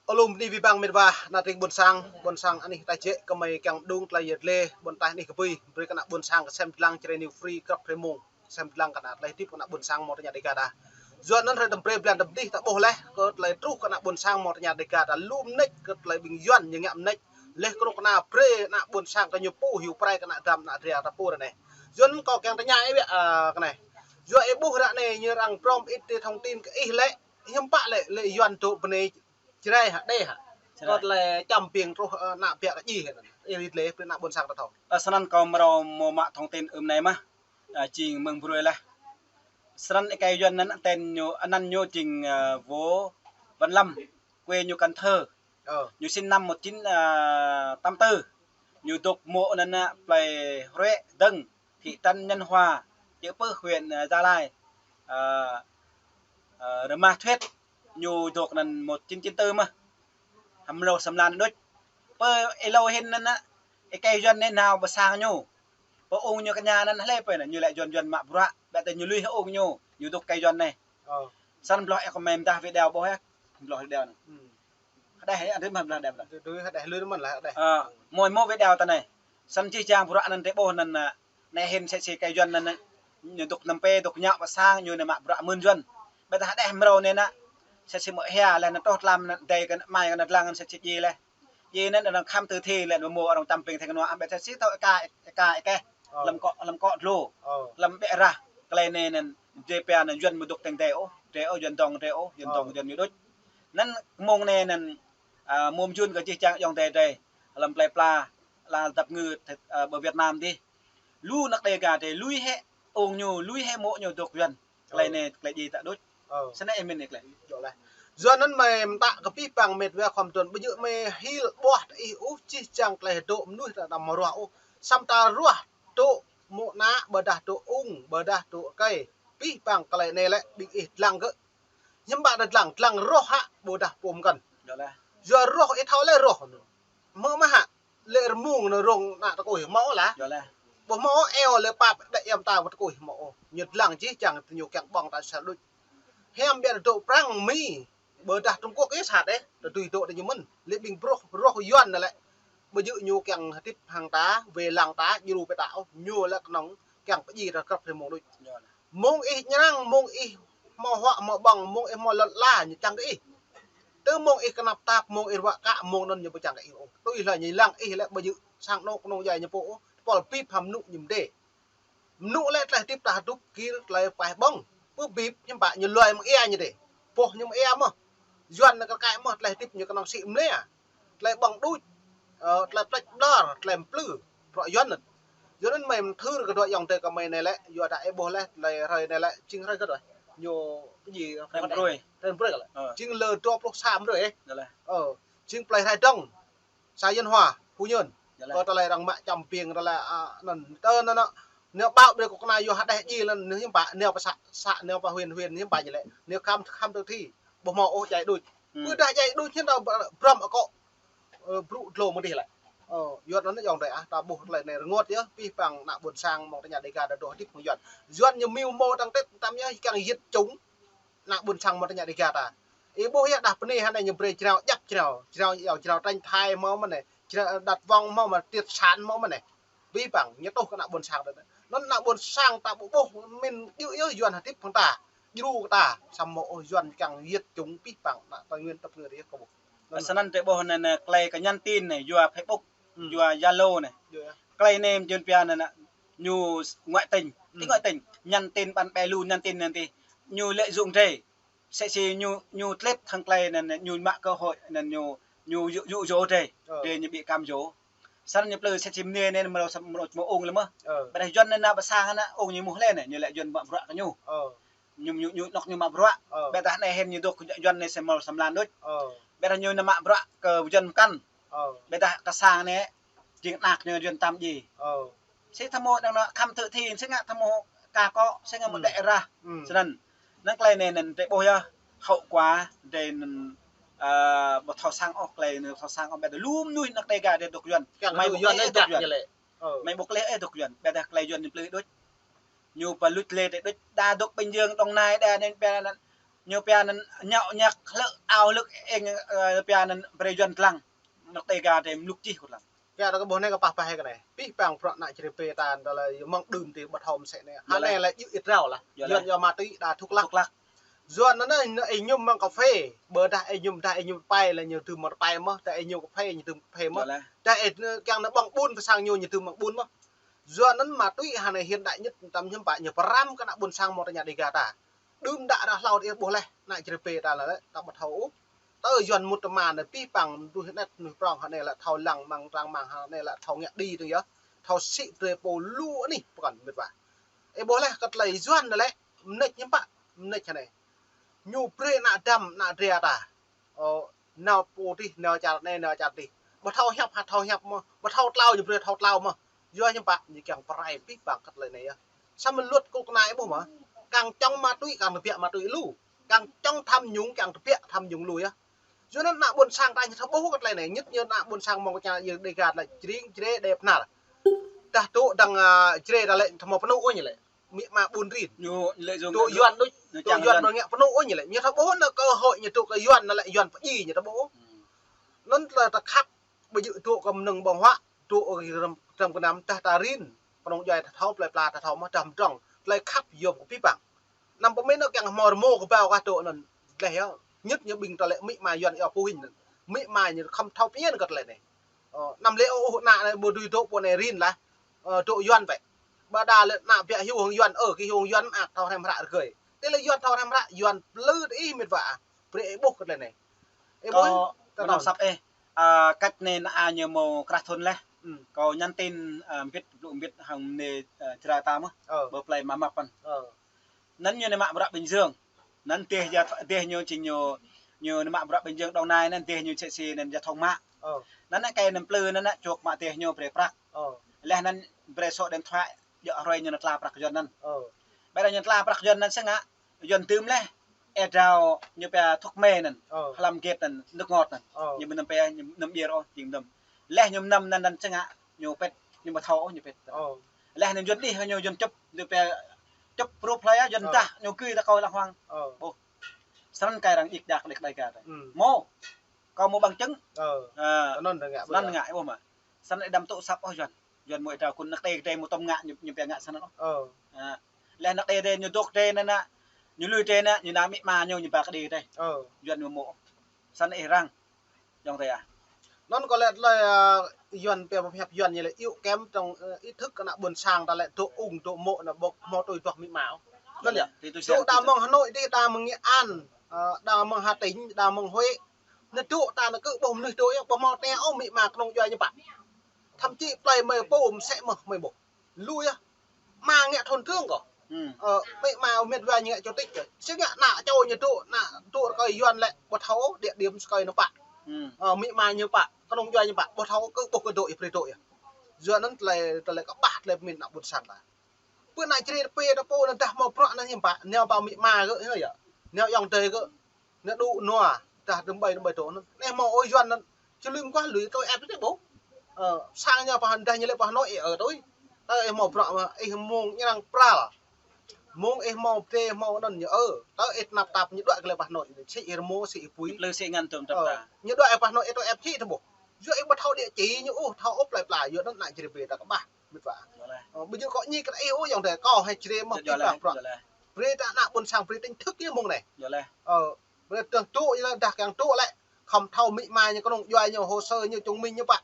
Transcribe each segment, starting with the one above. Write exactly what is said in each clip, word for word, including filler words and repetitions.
Alum ni abih bang met wa, ană tring ƀôn sang, ƀôn sang anih ta jĕ kơmơi kiăng đung tơlơi yet lĕ, ƀôn taih anih kơ bui, brơi kơ ană ƀôn sang kơsem dlăng Jrai New Free, krăp hrơi mông, kơsem dlăng kơ ană tơlơi hơdip kơ ană ƀôn sang mơ̆ng tơña Dega ta. Yua anŭn hrơi tơm brơi blan tơm dih ta ƀuh leh, kơ tơlơi truh kơ ană ƀôn sang mơ̆ng tơña Dega ta lu mơneč, kơ tơlơi ƀing Yuan ñu ngă mơneč, leh kơnuk kơna brơi ană ƀôn sang kơ ñu pô hyu prai kơ ană dam ană dra ta pô ră anai. Yua anŭn kâo kiăng tơña ih biă, a, kơ anai. Yua ih ƀuh ră anai ñu arăng prom ĭt tơlơi thông tin kơ ih lĕ, hiư̆m pă lĕ, lĕ Yuan dŏ bơnai Jrai hă, Đê hă. Jrai. Kơ tơlơi čăm ƀing truh, ơ, ană biă kơ djai hă. Ih rit lĕ, brơi ană ƀôn sang ta thâo. Ơ, sơnăn kâo mrâo mơ̆ mă thông tin ưm anai mơ̆n. Ơ, jing mơ̆ng brơi leh. Sơnăn ih kơ Yuan anăn tên ñu, anăn ñu jing, ơ, Vô Văn Lâm, quê ñu Cần Thơ. Ơ. Ñu sinh năm một chín, ơ, tám tư. Ñu dŏ mơ̆ anăn, ơ, plei Hruê Dơ̆ng, thị trấn Nhân Hòa, chợ Pư, huyện, ơ, Gia Lai. Ơ, ơ, rơmah thuyết. Ñu dŏ anăn một chín chín tư mơ̆n. Hăm rô sơmlan đôč. Pơ êlâo hĭn anăn, ơ, ih kơ Yuan anai nao pơ sang ñu. Pơ ung ñu kơ ñu anăn hlơi pơ anăn, ñu lĕ Yuan Yuan mă bruă, ƀĕ tơ ñu lui hơ ung ñu, ñu dŏ kơ Yuan anai. Ơ. Săn bloh ih kơ mơi mơdah video ƀuh ih, bloh video anai. Ơ. Hơđeh ih, adih mơ̆ bloh hơđeh mơ̆. Tui hơđeh lui mơ̆n lah hơđeh. Ơ, mơi mơ̆ video tơ anai. Săn jih jang bruă anăn tơ ƀuh anăn, ơ, anai hĭn sĕ si kơ Yuan anăn, ñu dŏ năm pê, dŏ ñăo pơ sang, ñu anai mă bruă mơ̆n Yuan. Ƀĕ tơ hơđeh mrâo anai anăn, sĕ si mơ̆ hia leh anăn truh tlam anăn dei kơ anăn mai kơ anăn dlăng anăn sĕ si djai leh. Djai anăn arăng khăm tơ thi leh anăn mơ̆ arăng čăm ƀing thĕng nua, ƀĕ tơ si thâo ih kơ, ih kơ, ih kơ. Ơ. Hlăm akŏ, hlăm akŏ dlô. Ơ. Hlăm ƀĕ rah, tơlơi anai anăn, djai pia anăn Yuan mơ̆ dŏ tơ̆ng dei ôh, dei ôh, Yuan dŏng dei ôh, Yuan dŏng Yuan ñu đôč. Anăn mơ̆ng anai anăn, a, mơ̆ mơyun kơ jih jang ayŏng adơi drei, hlăm plei pla, lŏn dap ngư, a, ƀơi Việt Nam dih. Lu ană Dega drei, lui hĕ ung ñu, lui hĕ mơ̆ ñu dŏ Yuan. Tơlơi anai, tơlơi djai ta đôč. Ơ. Sơnai ih mĭn ih tơlơi. Yua leh. Yua anŭn mơi mơtă kơ abih bang met wa khŏm tŭn ƀu djơ̆ mơi hil ƀuah tơ ih ôh, jih jang tơlơi dŏ mơnuih ta đăm ruah ôh. Samơ̆ ta ruah dŏ mơ̆ ană, ƀôdah dŏ ung, ƀôdah dŏ rơkơi. Abih bang tơlơi anai lĕ ƀing ih dlăng kơ. Hiư̆m pă ta dlăng, dlăng roh hă, ƀôdah pô mơkăn. Yua leh. Yua roh ih thâo leh roh. Mơ̆ mă hă, lĕ rơmung anăn rông ană tơkuih mơ̆ lah. Yua leh. Ƀuh mơ̆ eo lĕ pap đĕ yam ta mơ̆ tơkuih mơ̆. Ñu dlăng jih jang tơ ñu kiăng ƀơ̆ng ta sa đôč. Hiam biă dŏ Prăng Mi, ƀôdah Trung Quốc ih sat ih, tơ tui dŏ tơ ñu mơ̆n. Lĕ ƀing bruă, roh Yuan anăn lĕ. Ƀu djơ̆ ñu kiăng hơdip hăng ta, wai lăng ta, djru pơ ta ôh, ñu lĕ kơnơ̆ng kiăng pơdjai ta krăp hrơi mông đôč. Yua leh. Mơ̆ng ih ñrăng, mơ̆ng ih hmâo huă hmâo ƀơ̆ng, mơ̆ng ih hmâo lŏn ala, ñu čang kơ ih. Tơ mơ̆ng ih kơnăp tap, mơ̆ng ih ruă kă, mơ̆ng anŭn ñu ƀu čang kơ ih ôh. Tui hlơi ñu lăng ih lĕ ƀu djơ̆ sang anôk kơnung djai ñu pô ôh, tơpul bip hăm mơnŭ ñu mơdê. Mơnŭ lĕ tơlơi hơdip ta hơdrup gir tơlơi paih ƀơ̆ng. Pơ bip hiư̆m pă ñu lui mơ̆ng ia ñu dê. Boh ñu mơ̆ng ia mơ̆. Yuan anăn kơ kăi mơ̆ tơlơi hơdip ñu kơnơ̆ng sĭ mlĕ. Tơlơi ƀơ̆ng đuč, ơ, tơlơi plĕč ƀlŏr, tơlơi mplư, bruă Yuan anŭn. Yua anŭn mơi mthưr kơ dua ayŏng adơi kơ mơi anai lĕ, yua dah ih ƀuh leh, tơlơi hrơi anai lĕ, jing hrơi kơ dua. Ñu, pơdjai, hrơi mrơi. Hrơi mrơi kơ lĕ. Ơ. Jing lơ dua pluh sa mrơi, ơ. Yua leh. Ơ, jing plei Rai Dong, xã Nhân Hòa, Phú Nhơn. Yua leh. Kơ tơlơi arăng mă čăm ƀing tơlơi, a, anŭn, tơ anŭn, anŭn. Nao ƀao brơi kơ kơna yua hơđeh djai lăn, nao hiư̆m pă, nao pơ xã, xã, nao pơ huyện, huyện, hiư̆m pă ñu lĕ. Nao khăm, khăm tơ thi. Ƀuh mơ̆ ôh djai đôč. Ơ. Ƀôdah djai đôč hiư̆m ta br-, brŏm akŏ. Ơ, brŭ dlô mơ̆ng dih lĕ. Ơ, Yuan anŭn ayŏng adơi ah, ta ƀuh tơlơi anai rơngot yơh, abih bang ană ƀôn sang mơ̆ng tơña Dega ta dŏ hơdip hăng Yuan. Yuan ñu mơ̆ mơ̆ tăng tĕt tam yơh, kiăng yit čung ană ƀôn sang mơ̆ng tơña Dega ta. Ih ƀuh yơh dah pơ anai hă anai ñu brơi jrao djăp jrao, jrao yua jrao Tránh Thái mơ̆ mơ̆n anai, jrao Đặt Vòng mơ̆ mơ̆n, Triệt Sản mơ̆ mơ̆n anai. Abih bang, ñu truh kơ ană ƀôn sang ta. Anŭn ană ƀôn sang ta ƀu ƀuh, mĭn djơ̆ yơh Yuan hơdip hăng ta. Djru kơ ta, samơ̆ ôh Yuan kiăng yit čung abih bang, ană Tây Nguyên tơpă ngơ yơh kơ ƀuh. Anŭn. Sơnăn tơ ƀuh anai, anai, tơlơi kơ nhắn tin anai, yua Facebook, ơ, yua Zalo anai. Yua, yua. Tơlơi anai mơ̆ jun pia anai, anai, ñu ngoại tình, ơ, tơ ngoại tình, nhắn tin bạn bè lu, nhắn tin anai tơ. Ñu lợi dụng drei. Sĕ si ñu, ñu tlit hăng tơlơi anŭn, anŭn, ñu mă cơ hội anŭn, ñu, ñu dụ, dụ dỗ drei. Ơ. Drei ñu ƀu cam dỗ. Săn ñu plư sĕ si mơnuih anai mrâo sa, mrâo mơ̆ ung lĕ mơ̆. Ơ. Ƀôdah Yuan anai nao pơ sang anai ung ñu mơ̆ hlơi anai, ñu lĕ Yuan mă bruă kơ ñu. Ơ. Ñu, ñu, ñu, anŏ ñu mă bruă. Ơ. Ƀôdah anai hĭn ñu dŏ Yuan anai sĕ mrâo sơmlan đôč. Ơ. Ƀôdah ñu nao mă bruă kơ Yuan mơkăn. Ơ. Ƀôdah kơ sang anai, jing anăk ñu Yuan tam djai. Ơ. Sĭt tơmơ̆ đang nao khăm tơ thi, sĭt ngă tơmơ̆ ka kŏ, sĭt ngă mơ̆, ơ, đĕ rah. Ơ. Sơnăn. Năng tơlơi anai anŭn drei ƀuh yơh, hậu quả drei anŭn, ơ, ƀu thâo sang ôh tơlơi anai, ƀu thâo sang ôh ƀĕ tơ lu mơnuih ană Dega drei dŏ Yuan. Kiăng mơi dŏ ƀu Yuan klih ôh dŏ djăp Yuan. Ñu lĕ. Ơ. Mơi ƀu klih ôh dŏ Yuan, ƀĕ tơ tơlơi Yuan ñu plư đôč. Ñu pơluč lĕ drei đôč, đa dŏ Bình Dương, Đồng Nai, đa anŭn ƀĕ anŭn. Ñu pia anŭn ñăo ñăk hlơ̆k ao hlơ̆k eng, ơ, pia anŭn brơi Yuan lăng. Anŏ Dega tơ mluk čih kơ lăng. Kơ ta kơ ƀuh anai kơ pah pah kơ anai. Pih pang prăk ană Jrai pơ ta tơlơi mơ̆ng đưm tơ ƀu thâo mơsĕ anai. Hă anai lĕ yua ih trao lah. Yua anŭn. Yuan yua ma túy đa thuốc lắc. Thuốc lắc. Yuan anŭn anai ih ñŭm mơ̆ng kơphê. Ƀôdah ih ñŭm dah ih ñŭm pai lĕ ñu tŭ mơ̆ng pai mơ̆n. Dah ih ñŭm kơphê ñu tŭ kơphê mơ̆n. Yua lah. Dah ih kiăng anŭn ƀơ̆ng ƀun pơ sang ñu ñu tŭ mơ̆ng ƀun mơ̆n. Yuan anŭn ma túy hă anai hiện đại nhất tơm hiư̆m pă ñu pơrăm kơ ană ƀôn sang mơ̆ng ta ña Dega ta. Đưm đă ră hlâo ih ƀuh laih, ană Jrai pơ ta lĕ, ta ƀu thâo ôh. Tơ Yuan mŭt tơma anai pih pang mơnuih anet mơnuih prong hă anai lĕ thâo lăng mơ̆ng trang mơ̆ng hă anai lĕ thâo ngă đĭ tơ̆ng yơh. Thâo sĭ brơi pô lu anih pơkŏn mĕt wa. Ih ƀuh laih kơ tơlơi Yuan anai lĕ, mơneč hiư̆m pă, mơneč hă anai. Ñu brơi ană dăm, ană dra ta. Ơ, nao pô tih, nao čar anai, nao čar tih. Ƀu thâo hiăp, hă thâo hiăp mơ̆n. Ƀu thâo tlao, ñu brơi thâo tlao mơ̆n. Yua hiư̆m pă, ñu kiăng pơrai pih pang kơ tơlơi anai yơh. Samơ̆ luật kơ anai ih ƀuh mơ̆n. Kiăng čŏng ma túy, kiăng tơbiă ma túy lu. Kiăng čŏng tham nhũng, kiăng tơbiă tham nhũng lu yơh. Yua anŭn ană ƀôn sang ta ñu thâo ƀuh kơ tơlơi anai. Nhất ñu ană ƀôn sang mơ̆ng kơ čar Dega ta lĕ Jring, Jrai, Đê Bơhnar. Dah tŭ dăng, ơ, Jrai ta lĕ thâo mơ̆ pơnŭ ôh ñu lĕ. Amĭ ama ƀun rin. Ñu lĕ Yuan tui Yuan đôč, ñu tui čang Yuan Yuan. Ñu ngă pơnŭ ôh ñu lĕ. Ñu thâo ƀuh anŭn cơ hội ñu tŭ kơ Yuan anŭn lĕ Yuan pơjing ñu thâo ƀuh. Hmm. Anŭn tơlơi ta khăp, ƀu djơ̆ tŭ kơ mơnơ̆ng ƀơ̆ng huă, tŭ kơ răm, răm kơnăm dah ta rin. Kơnơ̆ng djuai ta thâo, plơi pla ta thâo mơ̆n, dah mơdrŏng. Tơlơi khăp yôm kơ pih pang. Anăm pơmĭn anŭn kiăng hmâo rơmô kơbao kah tŭ anŭn. Dleh yơh. Nhất ñu ƀing ta lĕ amĭ ama Yuan yơh pơhuĭ anŭn. Amĭ ama ñu khŏm thâo pơñen kơ tơlơi anai. Ơ, anăm lĕ ôh, ôh, ană anai ƀu dưi dŏ pô anai rin lah. Ơ, dŏ Yuan wơ̆t. Ƀôdah lĕ ană biă hyu hăng Yuan, ơ, kơ hyu hăng Yuan mơak thâo hrăm hră rơgơi. Tơlơi Yuan thâo hrăm hră, Yuan plư tơ ih mĕt wa. Brơi ih ƀuh kơ tơlơi anai. Ih ƀuh, kâo ta mơnăm nŏng. Săp ih, ơ, kăč anai ană a ñu hmâo krah thŭn laih. Hmm. Kâo nhắn tin, ơ, mbĭt, blŭ mbĭt hăng mơnê, ơ, Jrai ta mơ̆n. Ơ. Ƀơi plơi Mơmăp anŭn. Ơ. Anŭn ñu nao mă bruă Bình Dương. Anŭn dêh djă, dêh ñu jing ñu, ñu nao mă bruă Bình Dương Đồng Nai anŭn dêh ñu sĕ si anŭn djă thŏng mă. Ơ. Anŭn ană kơi anŭn plư anŭn ană čŏk mă dêh ñu brơi prăk. Ơ. Laih anŭn brơi số điện thoại djŏ hrơi ñu nao tla prăk Yuan anŭn. Ơ. Ƀơi anŭn ñu tla prăk Yuan anŭn sĕ ngă, Yuan dưm laih, ih drao ñu pia thuốc mê anŭn. Ơ. Hlăm gate anŭn, nước ngọt anŭn. Ơ. Ñu mơnăm pia, ñu mơnăm bir ôh, jing mơnăm. Laih ñu mơnăm anŭn anŭn sĕ ngă, ñu pĕt, ñu ƀu thâo ôh, ñu pĕt. Ơ. Laih anŭn Yuan đih, ñu Yuan čŭp, ñu pia čŭp rup hlơi yơh, Yuan dah, ñu gưi ta kơ lăng huang. Ơ. Ƀuh. Snăn kơi arăng ik jak đek đai ka ta. Hmm. Mơ̆, kâo hmâo bằng chứng. Ơ. Ơ. Snăn ngă, snăn ngă, ƀuh mơ̆. Snăn ih đăm tŭ săp ôh Yuan. Yuan hmâo ih drao kun anăk tê tê hmâo tơm ngă ñu, ñu pia ngă snăn ôh. Ơ. Ơ. Laih anăk tê tê ñu dŏ tê anŭn ană, ñu lui tê anŭn, ñu nao amĭ ama ñu, ñu ba kơđi tê. Ơ. Yuan hmâo hmâo. Snăn ih răng. Ayŏng adơi ah. Anŭn kâo lĕ tơlơi, ơ, Yuan pia pơhiăp Yuan ñu lĕ iu kem trong, ơ, ý thức kơ ană ƀôn sang ta lĕ dŏ ung dŏ mô̆ anŭn ƀu hmâo tui duah amĭ ama ôh. Anŭn yơh. Dŏ đa mơ̆ng Hà Nội dih, đa mơ̆ng Nghệ An, ơ, đa mơ̆ng Hà Tĩnh, đa mơ̆ng Huế. Anŭn dŏ ta anŭn kơ ƀuh mơnuih dŏ yơh, ƀu hmâo tơngia ôh amĭ ama kơnơ̆ng djuai ñu pă. Thậm chí plơi mơi pô mơsĕ mơh mơi ƀuh. Lu yơh. Ama ngă thôn trưởng kơ. Hmm. Ơ, amĭ ama mĕt wa ñu ngă chủ tịch kơ. Sĭt ngă ană čô ñu dŏ, ană dŏ rơkơi Yuan lĕ, ƀu thâo địa điểm sơkơi ñu pă. Hmm. Ơ, amĭ ama ñu pă, kơnơ̆ng djuai ñu pă, ƀu thâo kơ ƀuh kơ dŏ yơh, brơi dŏ yơh. Yua anŭn tơlơi, tơlơi kơƀah tơlơi pơmĭn ană ƀôn sang ta. Pơ ană Jrai pơ ta pô anŭn dah hmâo bruă anŭn hiư̆m pă, nao pơ amĭ ama gơ̆, hă yơh. Nao ayŏng adơi gơ̆. Anŭn dŏ nua, dah tơm ƀai, tơm ƀai dŏ anŭn. Anai hmâo ơi Yuan anŭn. Či lui mơguah lui tui ĕp tui ƀuh. Ơ, sang ñu pơ dah ñu lĕ pơ Hà Nội ih ơ tui. Tơ ih hmâo bruă mơ̆, ih mơ̆ng ñu arăng pral. Mơ̆ng ih hmâo pơdai hmâo anŭn ñu ơ. Tơ ih tơnap tap ñu đuaĭ kơ lĕ pơ Hà Nội. Sĭ ih rơmô, sĭ ih pui. Plư sĭ ngăn tơm tap ta. Ơ, ñu đuaĭ pơ Hà Nội ih tui ĕp tui ƀuh. Yua ih ƀu thâo địa chỉ ñu ôh, thâo ôh plơi pla, yua anŭn ană Jrai pơ ta kơƀah. Mĕt wa. Yua lah. Ơ, ƀu djơ̆ kâo ñik kơ ih ôh ayŏng adơi, kâo hơ̆ Jrai mơ̆ pih pang bruă. Yua lah. Brơi ta ană ƀôn sang brơi tỉnh thức yơh mơ̆ng anai. Yua lah. Ơ, brơi tơ̆ng tŭ yơh dah kiăng tŭ lĕ. Khŏm thâo amĭ ama ñu kơnơ̆ng djuai ñu hồ sơ ñu chứng minh ñu pă.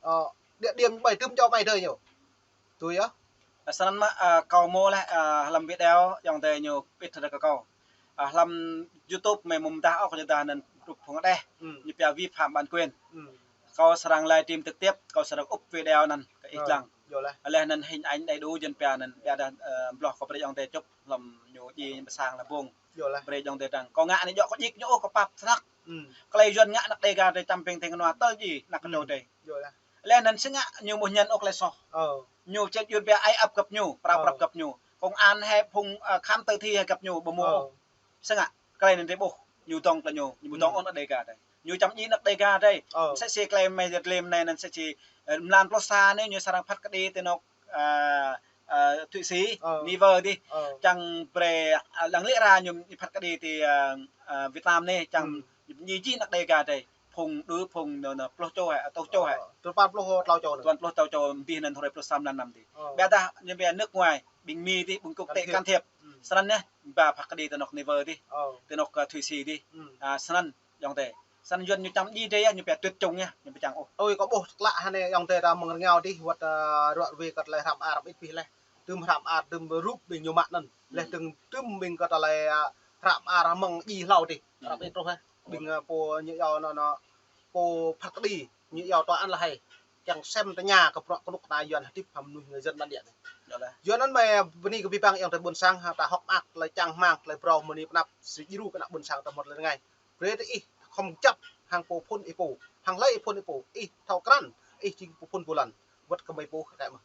Ơ, địa điểm ƀai tơm čô ƀai adơi ñu. Tui yơh. Ơ, snăn mơ̆, ơ, kâo hmâo laih, ơ, hlăm video ayŏng adơi ñu pit ră kơ kâo. Ơ, hlăm YouTube mơi mơ̆ng dah ôh kơ ñu dah anŭn rup phung đeh. Hmm. Ñu pia vi phạm bản quyền. Hmm. Kâo srăng livestream trực tiếp, kâo srăng ŭp video anŭn kơ ih lăng. Yua lah. Laih anŭn hình ảnh đầy đủ jing pia anŭn, pia dah, ơ, bloh kâo brơi ayŏng adơi čŭp hlăm ñu ji ñu pơ sang lah ƀơ̆ng. Yua lah. Brơi ayŏng adơi dăng. Kâo ngă anai djŏ kâo djik ñu ôh kâo pap snăk. Hmm. Tơlơi Yuan ngă anăk Dega adơi čăm ping thing kơnua tơl ji anăk kơnua adơi. Yua lah. Laih anŭn sĭt ngă ñu ƀu ñăn ôh tơlơi soh. Ơ. Ñu čĕt Yuan pia ai ăp găp ñu, prăp prăp găp ñu. Công an hĕ phung, ơ, khám tử thi hĕ găp ñu ƀu hmâo. Ơ. Sĭt ngă, tơlơi anŭn drei ƀuh, ñu dŏng tơlơi ñu, ñu ƀu dŏng ôh anăk Dega adơi. Ñu čăm ji anăk Dega adơi. Ơ. Mơsĕ si tơlơi mơi dơ̆t lĕ anai anŭn mơsĕ si, ơ, mlan pluh sa anai ñu srăng phat kơđi tơ anŏ, ơ, ơ, Thụy Sĩ, Ờ. Niger dih. Ờ. Čang brơi, ơ, lăng lĕ ra ñu phat kơđi ti, ơ, ơ, Việt Nam anai, čang Hmm. ñu jih anăk Đêga adih. Phung đưm phung nơ, nơ, pluh čô hă, tơjuh čô hă. Ơ, tơpăn pluh tlâo čô anŭn. Tơpăn pluh tlâo čô, ƀing anŭn hrơi pluh sa mlan năm dih. Ơ. Ƀiădah ñu ƀiă nước ngoài, ƀing Mi dih, ƀing quốc tế can thiệp. Can thiệp. Hmm. Snăn yơh, ba phat kơđi ti anŏ Niger dih. Ơ. Ti anŏ, ơ, Thụy Sĩ dih. Hmm. A, snăn, ayŏng adơi. Snăn Yuan ñu čăm jih adih yơh, ñu ƀiă tuyệt chủng yơh, ñu ƀu čang ôh. Ôi, kâo ƀuh klă hă anai ayŏng adơi ta mơ̆ng rơngiao dih, wơ̆t, ơ, ruă ruê kơ tơlơi hră mơar ƀĭt pih leh. Tơm hră mơar, tơm rup ƀing ñu mă anŭn. Leh Hmm. tơm, tơm ƀing kơ tơlơi, ơ, hră mơar mơ̆ng jih hlâo dih. Hmm. Hră ƀĭt truh hă. Ƀing, ơ, pô ñu yua anŭn, anŭn, pô phat kơđi, ñu yua tòa án lĕ hơi. Kiăng sem tơña kơ bruă kơnuk kơna Yuan hơdip hăng mơnuih người dân bản địa anai. Yua anŭn mơ̆ bơni kơ abih bang ayŏng adơi ƀôn sang, hăng ta hơ̆k mơak tơlơi čang rơmang, tơlơi phrâo mơni pơnăp si djru kơ ană ƀôn sang ta mơ̆t lĕ rơngai. Brơi tơ ih khŏm kơjăp hăng pô phŭn ih pô, hăng hlơi ih phŭn ih pô, ih thâo krăn, ih jing pô phŭn pô lăn, wơ̆t kơ mơi pô kơ kĕ mơ̆.